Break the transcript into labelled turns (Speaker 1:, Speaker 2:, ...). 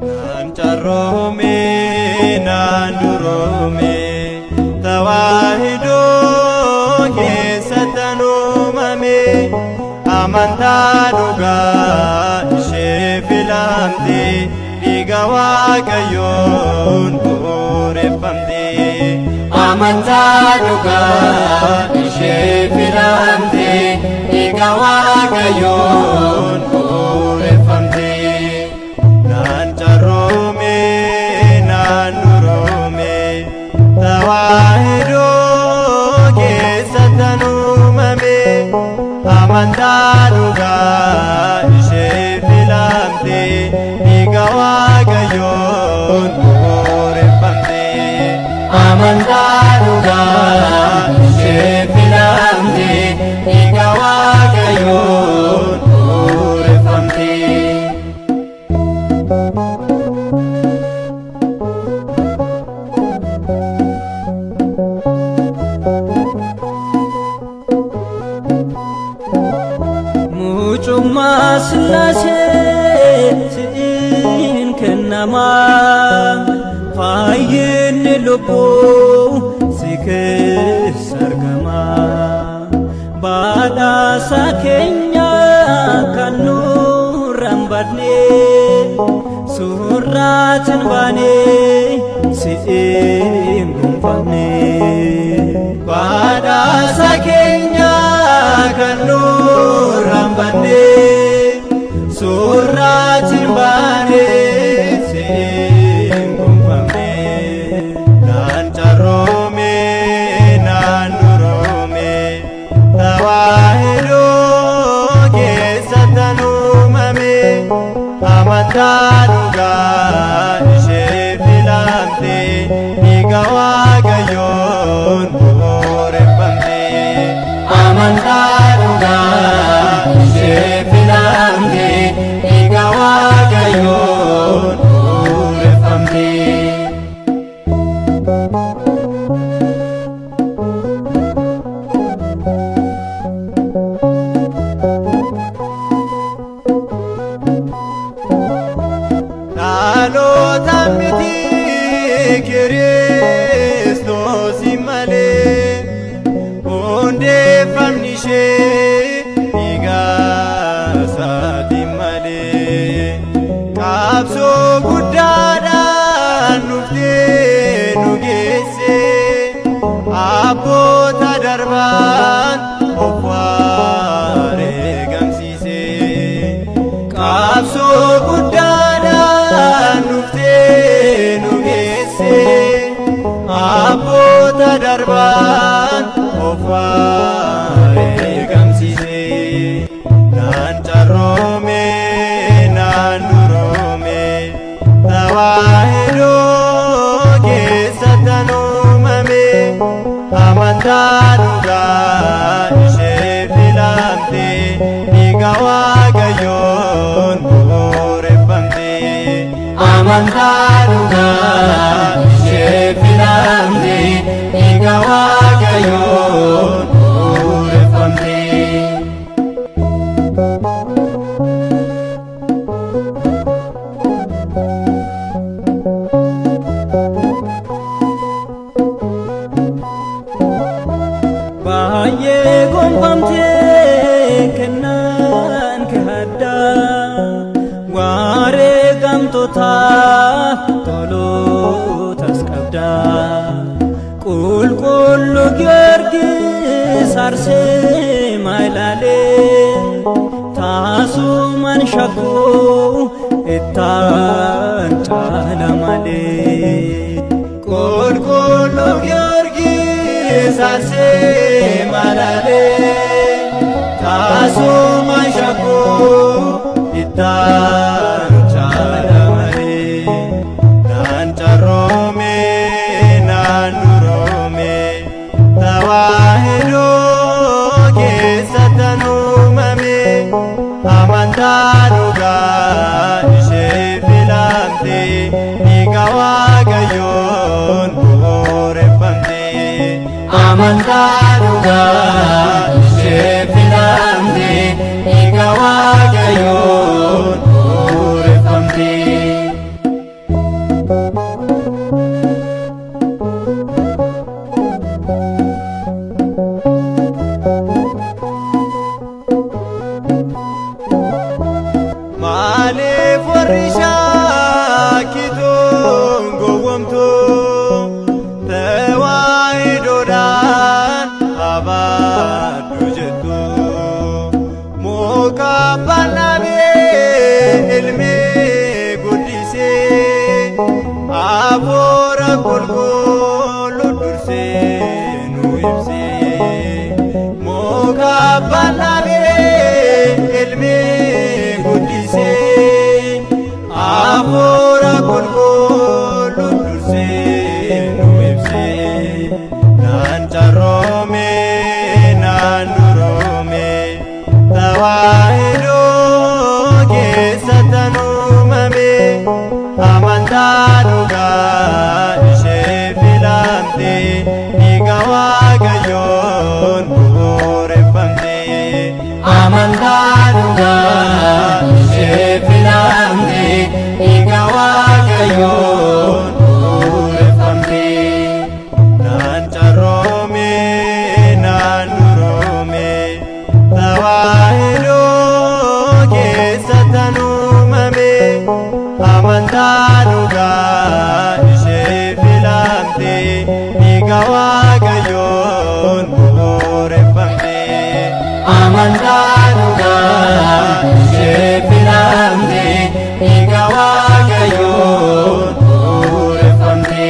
Speaker 1: Naan carroome naan duroome tawaahidoo keessattan uumame amantaa dhugaa ishee filamte dhiiga Waaqayyoon bu'uureffamte.
Speaker 2: Amantaa dhugaa ishee filamte dhiiga Waaqayyoon bu'uureffamte.
Speaker 1: Naan carroome naan duroome tawaahidoo keessattan uumame amantaa dhugaa ishee filamte dhiiga Waaqayyoon bu'uureffamte.
Speaker 2: Amantaa dhugaa ishee filamte dhiiga Waaqayyoon bu'uureffamte.
Speaker 3: Mucummaa Sillaasee si'iin kennamaa fayyinni lubbuu si keessa argamaa badhaasa keenya kan nurraan badne suuraatiin baanee si'iin gonfamne.
Speaker 1: Badhaasa keenya kan nurraan badne suuraatiin baane siin gonfamne. Naan carroome naan duroome tawaahidoo keessattan uumame amantaa dhugaa ishee filamte dhiiga Waaqayyoon bu'uureffamte.
Speaker 2: Amantaa dhugaa ishee filamte dhiiga Waaqayyoon bu'uureffamte.
Speaker 1: Dhaloota miti Kiristoos malee hundeeffamni ishee dhiiga isaatiin malee qabsoo guddaadhaan dhuftee nu geesse abboota darbaan of wareegamsiise. Qabsoo guddaadhaan dhuftee nu geesse abboota darbaan of wareegamsiise. Naan carroome naan duroome tawaahidoo keessattan uumame amantaa dhugaa ishee filamte dhiiga Waaqayyoon bu'uureffamte.
Speaker 2: Amantaa dhugaa ishee filamte dhiiga Waaqayyoon bu'uureffamte.
Speaker 3: Baay'ee gonfamtee kennaan kee addaa wareegamtootaaf tolootas qabdaa. Qulqullu Giyoorgis Arseemaa ilaalee taasumaan shakkuu ittaan caala malee.
Speaker 1: Qulqullu Giyoorgis Arseemaa ilaalee taasuma shakkuu ittaan caala malee. Naan carroome naan duroome tawaahidoo keessattan uumame amantaa dhugaa ishee filamte dhiiga Waaqayyoon bu'uureffamte.
Speaker 2: Amantaa dhugaa ishee filamte dhiiga Waaqayyoon.
Speaker 1: Maaliif warri shakkituun gowwoomtu tewaahidoodhaan abaaddu jettu muka abbaan dhaabee ilmi guddisee hafuura qulqulluu dursee nu ibsee muka abbaan dhaabee ilmi guddisee hafuura qulqulluu dursee nu ibsee naan carroome naan duroome tawaahidoo keessatti uumame amantaa dhugaa ishee filamte dhiiga Waaqayyoon bu'uureffamte
Speaker 2: Amantaa dhugaa ishee filamte dhiiga Waaqayyoon bu'uureffamte.
Speaker 1: Naan carroome naan duroome tawaahidoo keessatti uumame amantaa dhugaa ishee filamte dhiiga Waaqayyoon bu'uureffamte.
Speaker 2: Amantaa dhugaa ishee filamte dhiiga Waaqayyoon bu'uureffamte.